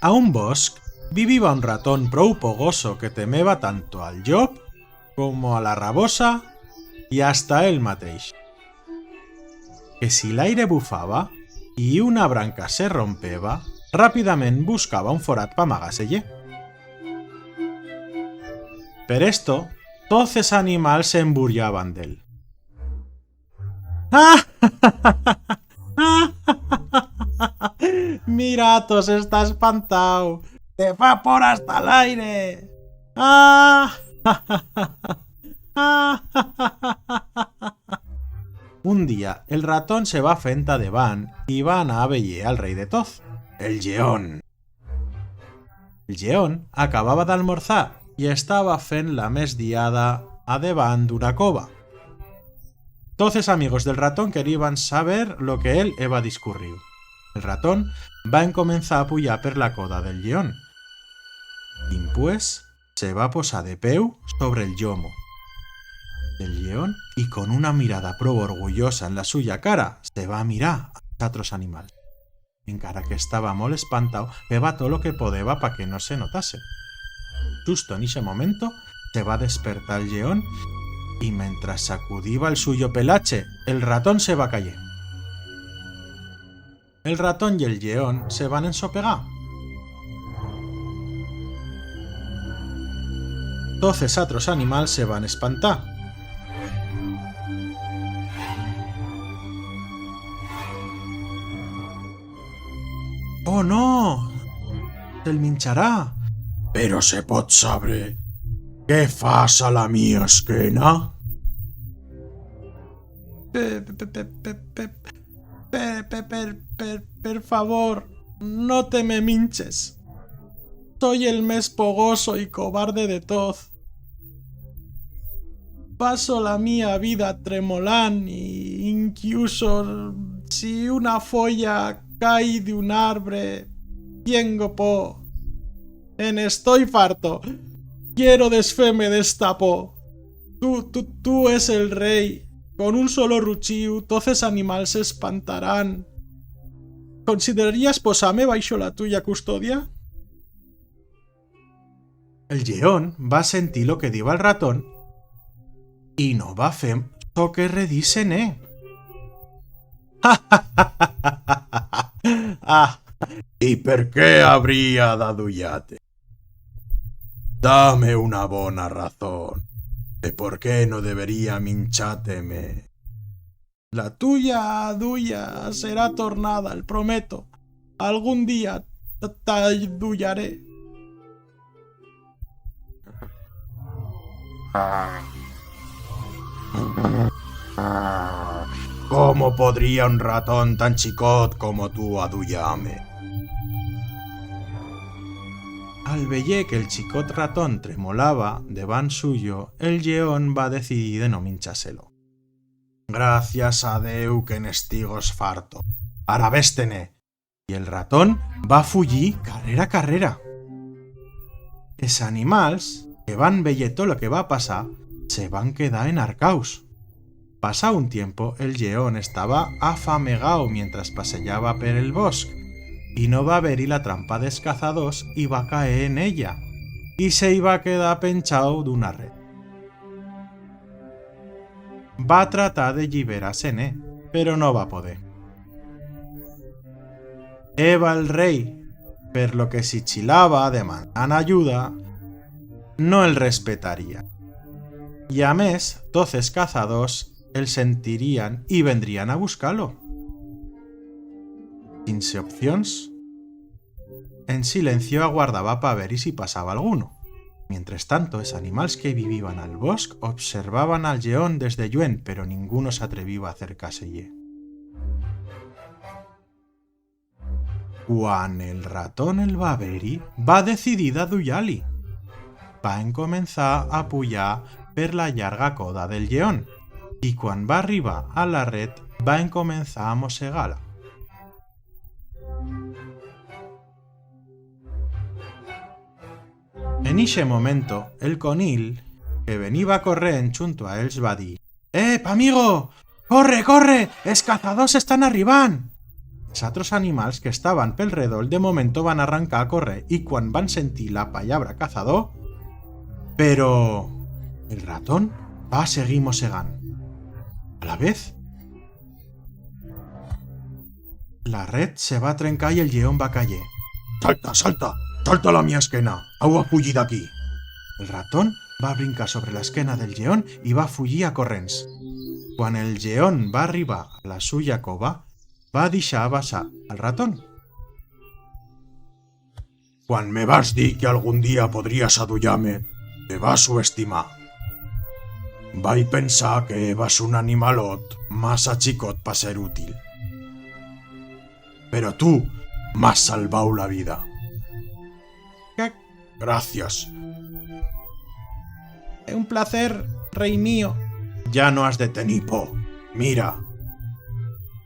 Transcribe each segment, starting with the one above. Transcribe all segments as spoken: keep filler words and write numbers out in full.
A un bosc viviba un ratón prou pogoso que temeba tanto al llop como a la rabosa y hasta él mateix. Que si l'aire bufaba y una branca se rompeba, rapidament buscaba un forat pa amagar-se-ie. Per esto, toz es animals s'emburllaban d'él. Mira-tos, está espantau. Te fa por hasta l'aire. Un día, el ratón se va fent adebant y va anar a veyer al rei de toz, el lleón. El lleón acababa d'almorzar y estaba fent la mesdiada adebant d'una cova. Toz es amigos del ratón queriban saber lo que él heba discurriu. El ratón va encomenzar a puyar per la coda del lleón. Dimpués se va posar de peu sobre el llomo del lleón y con una mirada prou orgullosa en la suya cara se va mirar als atros animals. Encara que estaba molt espantau, feba tot lo que podeba pa que no se notase. Chusto en ixe momento se va despertar el lleón y, mentras sacudiba el suyo pelache, el ratón se va cayer. El ratón y el lleón se van ensopegar. Toz es atros animals se van espantar. Oh, no! Se'l minchará! Pero se pot saber qué fas a la mía esquena? Pe, pe, pe, pe, pe, pe, pe, pe, per, per, per favor, no te me minches. Soi el mes pogoso y cobarde de toz. Paso la mía vida tremolant y, incluso, si una folla cai d'un arbre, tiengo por. En estoi farto. Quiero desfer-me d'esta por. Tu, tu, tu es el rei. Con un solo ruchiu, toz es animals s'espantarán. Considerarías posar-me baixo la tuya custodia? El lleón va sentir lo que diba el ratón y no va fer soque redir-se-ne. Ah, y per qué habría d'aduyar-te? Da-me una bona razón de por qué no debería minchar-te-me. La tuya aduya será tornada, el prometo. Algún día t-, t'aduyaré. Cómo podría un ratón tan chicot como tu aduyar-me? Al veyer que el chicot ratón tremolaba debant suyo, el lleón va decidir de no minchar-se-lo. Gracias a Deu que n'estigo farto. Ara ves-te-ne. Y el ratón va fuyir carrera, carrera. Es animals, que van veyer tot lo que va pasar, se van quedar enarcaus. Pasau un tiempo, el lleón estaba afamegau mientras paseyaba per el bosc, y no va veyer la trampa d'es cazadors y va caer en ella, y se i va quedar penchau d'una ret. Va tratar de lliberar-se-ne, pero no va poder. Eba el rei, per lo que si chilaba demandant ayuda, no el respetaría. Y a mes, toz es cazadors el sentirían y vendrían a buscar-lo. Sinse opcions, en silencio aguardaba pa ver-y si pasaba alguno. Mientras tanto, es animals que viviban al bosc observaban al lleón desde lluent, pero ninguno s'atreviba a acercar-se-ie. Cuan el ratón el va ver-y, va decidir d'aduyar-li. Va encomenzar a puyar per la llarga coda del lleón, y cuan va arribar a la ret, va encomenzar a mosegar-la. En ixe momento, el conil, que veniba corrent chunto a ells, va dir: «Ep, amigo! Corre, corre! Els cazadors están arribant!» es atros animals que estaban pel redol de momento van arrancar a correr y cuan van sentir la pallabra cazador, pero el ratón va a seguir mosegant. A la vez, la ret se va trencar y el lleón va cayer. Salta, salta, salta a la mía esquena, au a fuyir d'aquí. El ratón va brincar sobre la esquena del lleón y va fuyir a corrents. Cuan el lleón va arribar a la suya cova, va dixar abaixar al ratón. Cuan me vas dir que algún día podrías aduyar-me, te vas subestimar. Vai pensar que ebas un animalot masa chicot pa ser útil. Pero tu m'has salvau la vida. Qué gracias. Ye un placer, rei mío. Ya no has de tenir por. Mira,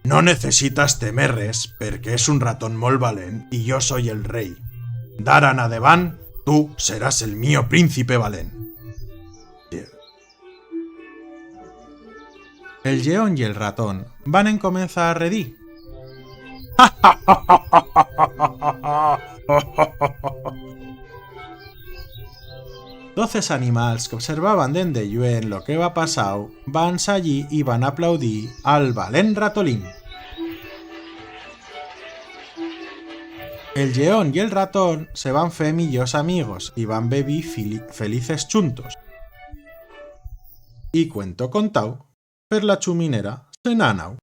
no necesitas temer res, perque es un ratón molt valent y yo soi el rei. D'ara en adevant, tu serás el mío príncipe valent. El lleón y el ratón van encomenzar a redir. Toz es animals que observaban dende lluent lo que heba pasau van sallir y van aplaudir al valent ratolín. El lleón y el ratón se van fer millors amigos y van vivir fili-, felices chuntos. Y cuento contau, per la chuminera se n'ha anau.